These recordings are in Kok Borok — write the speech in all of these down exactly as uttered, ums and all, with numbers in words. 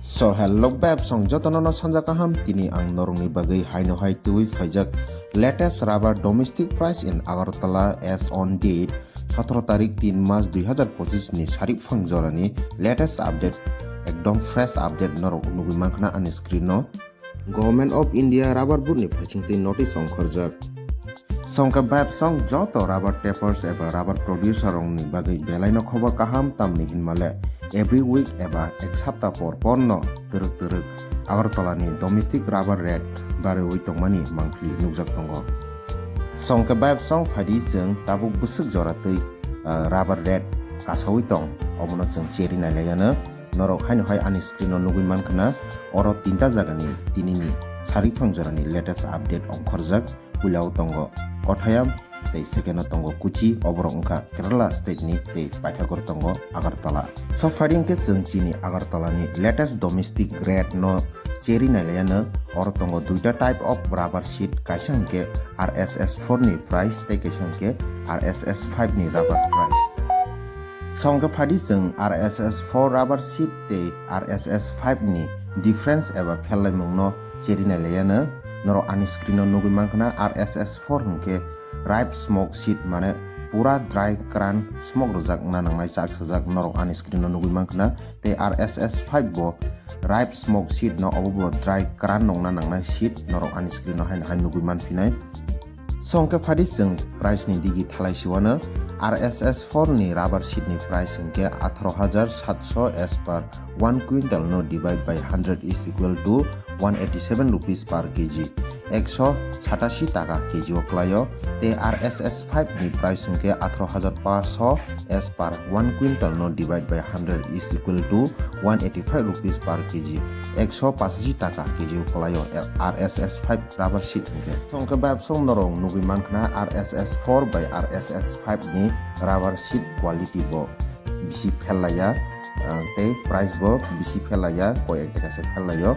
So hello beb song jotono no sanja kaham, tini ang norokni bagwi haino hai twi phaijak latest rubber domestic price in Agartala as on date sotoro tarik tin mas dui hazar pochis ni sarik phang jorani latest update, ekdom fresh update norok nugwi mankha ani screen no. Government of India rubber board ni phaising twi notice ongkhorjak. Songkhe beb song joto rubber tapers eba rubber producer rokni bagwi belaino khobor kaham, tamni hinmale every week eba ek sapta por porno twrwk twrwk Agartala ni domestic rubber rate barwi tongmani mangpili nukjak tongo. Songkhe beb song phaidi chwng tabuk bwswk jora twi, ah, rubber rate kasawi tong, obono chwng cheri nailaiano. Norok haino hai ani screen o nugwi mankha na, oro tinta jagani tinini sarik phang jorani latest update ongkhorjak. Puila o tongo Kottayam tei second o tongo Kochi, oborok wngkha Kerala state ni tei paithakor tongo Agartala. So phaidi hwnkhe chwng chini Agartala ni latest domestic rate no cheri nailaiano. Oro tongo duita type of rubber sheet, kaisa hwnkhe R S S four ni price tei kaisa hwnkhe R S S five ni rubber price. Songkhe phaidi chwng R S S four rubber sheet tei R S S five ni difference eba phellaimungno cheri nailaiano. Norok ani screen o nugwi mankha na, R S S four hwnkhe ripe smoke sheet, mane pura dry kwran smoke rwjak na nangnai chak sajak, norok ani screen o nugwi mankha na. Tei R S S five bo ripe smoke sheet no, obo bo dry kwran nongna nangnai sheet, norok ani screen o haino hai nugwi manphinai. Songkhe phaidi chwng price ni digi thalai siwano. R S S four ni rubber sheet ni price hwnkhe atharo hajar satso as per one quintal no divide by hundred is equal to one eighty seven rupees per K G. Ekso satasi taka K G o kwlaio. Tei R S S five ni price hwnkhe atharo hajar paso as per one quintal no divide by hundred is equal to one eighty five rupees per K G. Ekso pasasi taka K G o kwlaio R S S five rubber sheet hwnkhe. Songkhe beb song norok nugwi mankha na, R S S four bai R S S five ni rubber sheet quality bo bisi phellaiya, ah, tei price bo bisi phellaiya, koi ek taka se phellaio.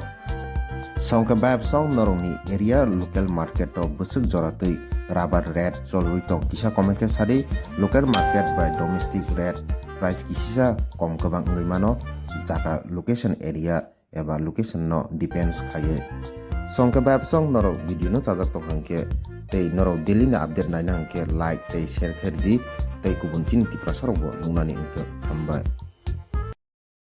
Songkhe beb song norokni area local market o bwswk jora twi rubber rate cholwi tong, kisa comment khe sadi. Local market bai domestic rate price kisisa kom kwbang wngwi mano, jaga location area eba location no depends khaiwi. Songkhe beb song norok video no chajak tong hwnkhe tei norok daily ni update naina hwnkhe like tei share khe di, tei kubun chini Tiprasa rok bo nuknani wngthok. Hambai.